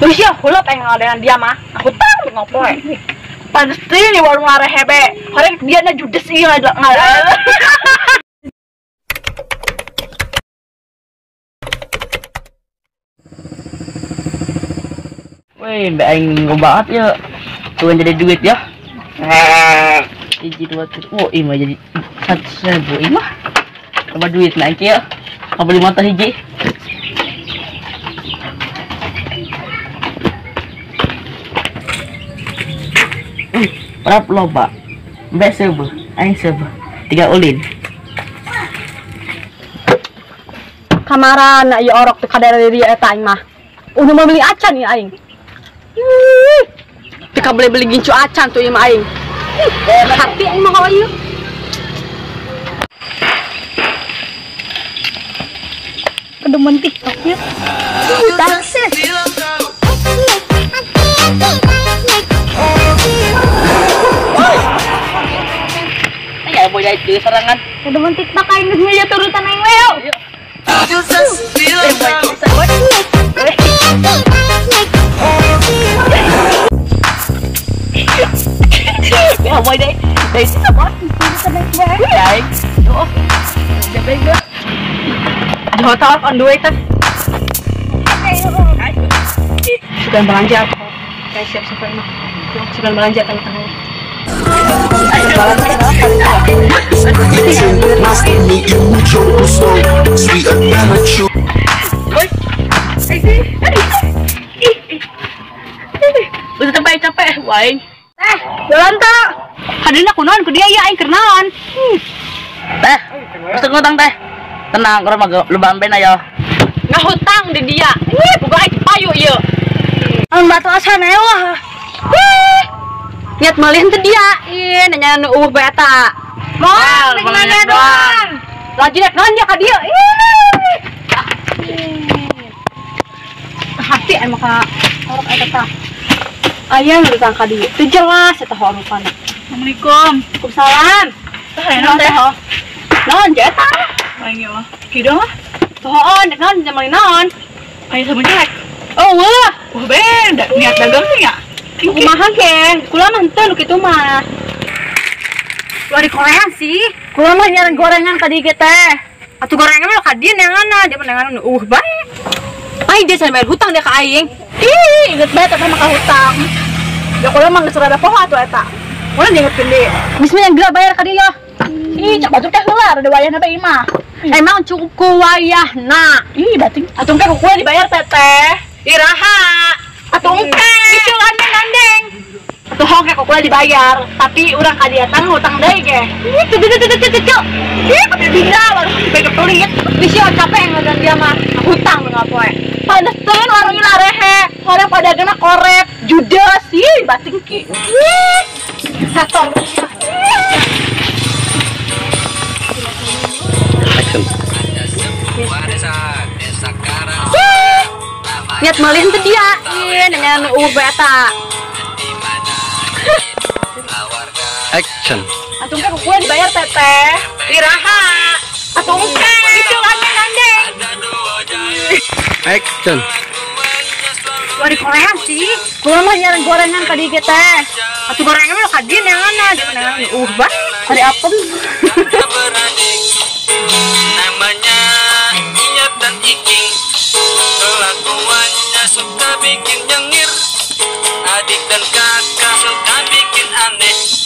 Terus ya hulap aing ngaladenan dia mah. Aku tang ngopoe. Pasti di warung larehebe. Horeng dia na judes ieu ngaladenan. Wih, mbak aing banget ya. Tuan jadi duit ya. Hiji 2 3. Oh, ima jadi 100.000 imah. Coba duit naik ya. Kau beli motor hiji. Berapa loba? Mbak sebuah, aing sebuah. 3 ulin. Kamaran ieu orok teu kadar diri eta aing mah. Udah mau beli acan ya aing. Teu beli-beli gincu acan tuh ieu mah aing. Hati aing mah kalau ieu. Kedemen TikTok ya. Ya boy dari serangan. Kedemen TikTok aing geus meja turutan aing leo. Ya boy deh. Dari situ boy. Ya. Yo. Di hotel on the way teh. Sudah belanja aku. Kayak siap-siap mah. Sudah belanja tengah-tengah. Udah capek-capek, wae. Jalan tak. Hadina kunaon ku dia ya aing keur naon. Teh, mesti ngutang teh. Tenang, kalau mah lu bamben ayo. Ngahutang di dia. Ih, boga aing payu ieu. Anu batu asan ewah. Niat malih teh dia. Ih, nanya nu eueuh bae eta. Moal, nanya doang. Lagi rek naon dia ka dieu. Ih. Hati emang ka orok eta tah. Aya nu datang ka dieu. Teu jelas eta horupana. Assalamualaikum. Waalaikumsalam. Teh naon teh? Naon je eta? Aing mah. Kieu mah. Tohoon, dek naon jaman naon? Aya sabun jelek. Oh, wah. Wah, ben, niat dagang nya. Kumaha ge? Kula mah henteu nu kitu mah. Luar di Korea sih. Kula mah nyaran gorengan tadi ge teh. Atuh gorengan mah ka dieu neanganna, dia mah neangan nu eueuh bae. Ai dia sampe bayar hutang dia ka aing. Ih, inget bae eta mah ka hutang. Ya kula mah geus rada poho atuh eta. Kula diingetkeun deui. Geus mah yang gila bayar ka dieu. Ih, cak batur teh heula rada wayahna bae imah. Emang cukup ku wayahna. Ih, bating. Atuh engke ku kula dibayar teteh. Iraha. Atuh engke. Cicilannya gandeng. Atuh hong ku kula dibayar, tapi urang ka dieu tang hutang deui ge. Ih, tuh tuh tuh tuh tuh. Ih, pake bina baru dipegang pelit. Bisi capek ngadan dia mah. Hutang nu ngapoe. Paneseun warung larehe. Hoream padagana korep, judes, ih bating ki. Ih. Sator. Niat malih teh dia. Ih, nanya nu eueuh bae eta. Action. Atuh engke ku kula dibayar teteh. Iraha. Atuh engke cicilannya gandeng. Action. Luar di Korea sih. Kula mah nyaran gorengan ka dieu ge teh. Atuh gorengan mah ka dieu neanganna, dia mah neangan eueuh bae. Hari apem. Namanya Inyat dan Iking, kelakuannya suka bikin nyengir. Adik dan kakak suka bikin aneh.